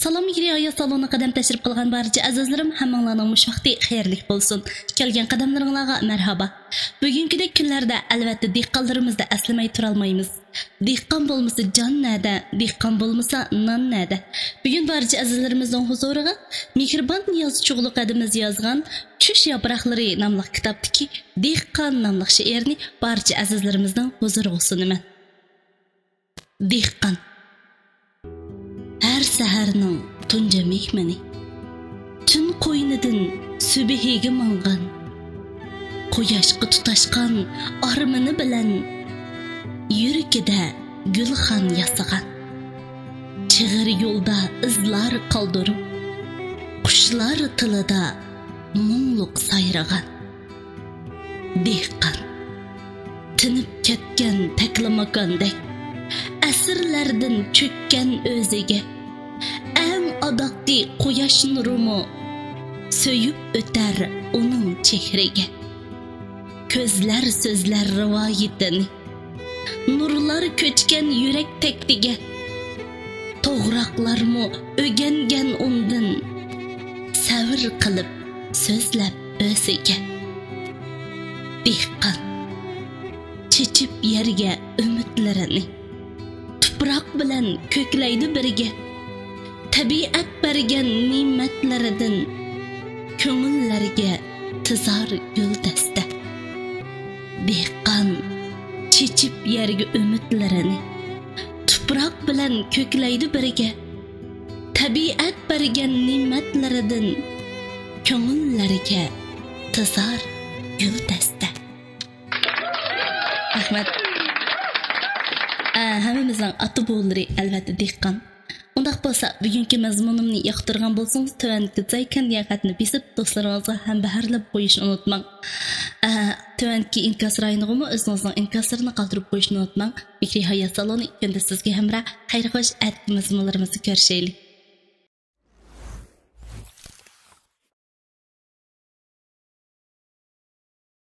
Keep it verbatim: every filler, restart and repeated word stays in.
سالام، مېھرى ھايات سالونىغا قەدەم تەشرىپ قىلغان بارچە ئەزىزلىرىم، ھەممىڭلارنىڭ مۇشۇ ۋاقتى خەيرلىك بولسۇن. كەلگەن قەدەملىرىڭلارغا مەرھابا. بۈگۈنكىدەك كۈنلەردە ئەلۋەتتە دېھقانلىرىمىزنى ئەسلىمەي تۇرالمايمىز. دېھقان بولمىسا جان نەدە، دېھقان بولمىسا نان نەدە؟ بۈگۈن بارچە ئەزىزلىرىمىزنىڭ ھۇزۇرىغا مېھرىبان نىياز چۇغلۇق ھەدىمىز يازغان چۈش ياپراقلىرى ناملىق كىتابتىكى دېھقان ناملىق شېئىرنى بارچە ئەزىزلىرىمىزنىڭ ھۇزۇرىغا سۇنىمەن. دېھقان. ھەر سەھەرنىڭ تۇنجى مېھمىنى، تۈن قوينىدىن سۈبھىگە ماڭغان، قۇياشقا تۇتاشقان ئارمىنى بىلەن يۈرىكىدە گۈلخان ياسىغان، چىغىر يولدا ئىزلار قالدۇرۇپ، قۇشلار تىلىدا مۇڭلۇق سايرىغان. دېھقان. تىنىپ كەتكەن تەكلىماكاندەك، ئەسىرلەردىن چۆككەن ئۆزىگە، ئەڭ ئاداققى قۇياش نۇرىمۇ سۆيۈپ ئۆتەر ئۇنىڭ چېھرىگە. كۆزلەر سۆزلەر رىۋايىتىنى، نۇرلار كۆچكەن يۈرەك تەكتىگە، توغراقلارمۇ ئۆگەنگەن ئۇندىن، سەۋر قىلىپ سۆزلەپ ئۆزىگە. دېھقان. چېچىپ يەرگە ئۈمىدلىرىنى، تۇپراق بىلەن كۆكلەيدۇ بىرگە. تەبىئەت بەرگەن نېمەتلىرىدىن، كۆڭۈللەرگە تىزار گۈلدەستە. دېھقان چېچىپ يەرگە ئۈمىدلىرىنى، تۇپراق بىلەن كۆكلەيدۇ بىرگە. تەبىئەت بەرگەن نېمەتلىرىدىن، كۆڭۈللەرگە تىزار گۈلدەستە. رەھمەت. ئە، ھەممىمىزنىڭ ئاتا بوۋىلىرى ئەلۋەتتە دېھقان. ئۇنداق بولسا، بۈگۈنكى مەزمۇنۇمنى ياقتۇرغان بولسىڭىز، تۆۋەندىكى زايكەن دېگەن خەتنى بېسىپ، دوستلىرىڭىزغا ھەمبەھىرلەپ قويۇشنى ئۇنتۇماڭ. ئە، تۆۋەندىكى ئىنكاس رايونىغىمۇ ئۆزىڭىزنىڭ ئىنكاسلىرىنى قالدۇرۇپ قويۇشنى ئۇنتۇماڭ. مېھرى ھايات سالونى كۈندە سىزگە ھەمراھ. خەير خوش، ئەتىكى مەزمۇنلىرىمىزدا كۆرۈشەيلى.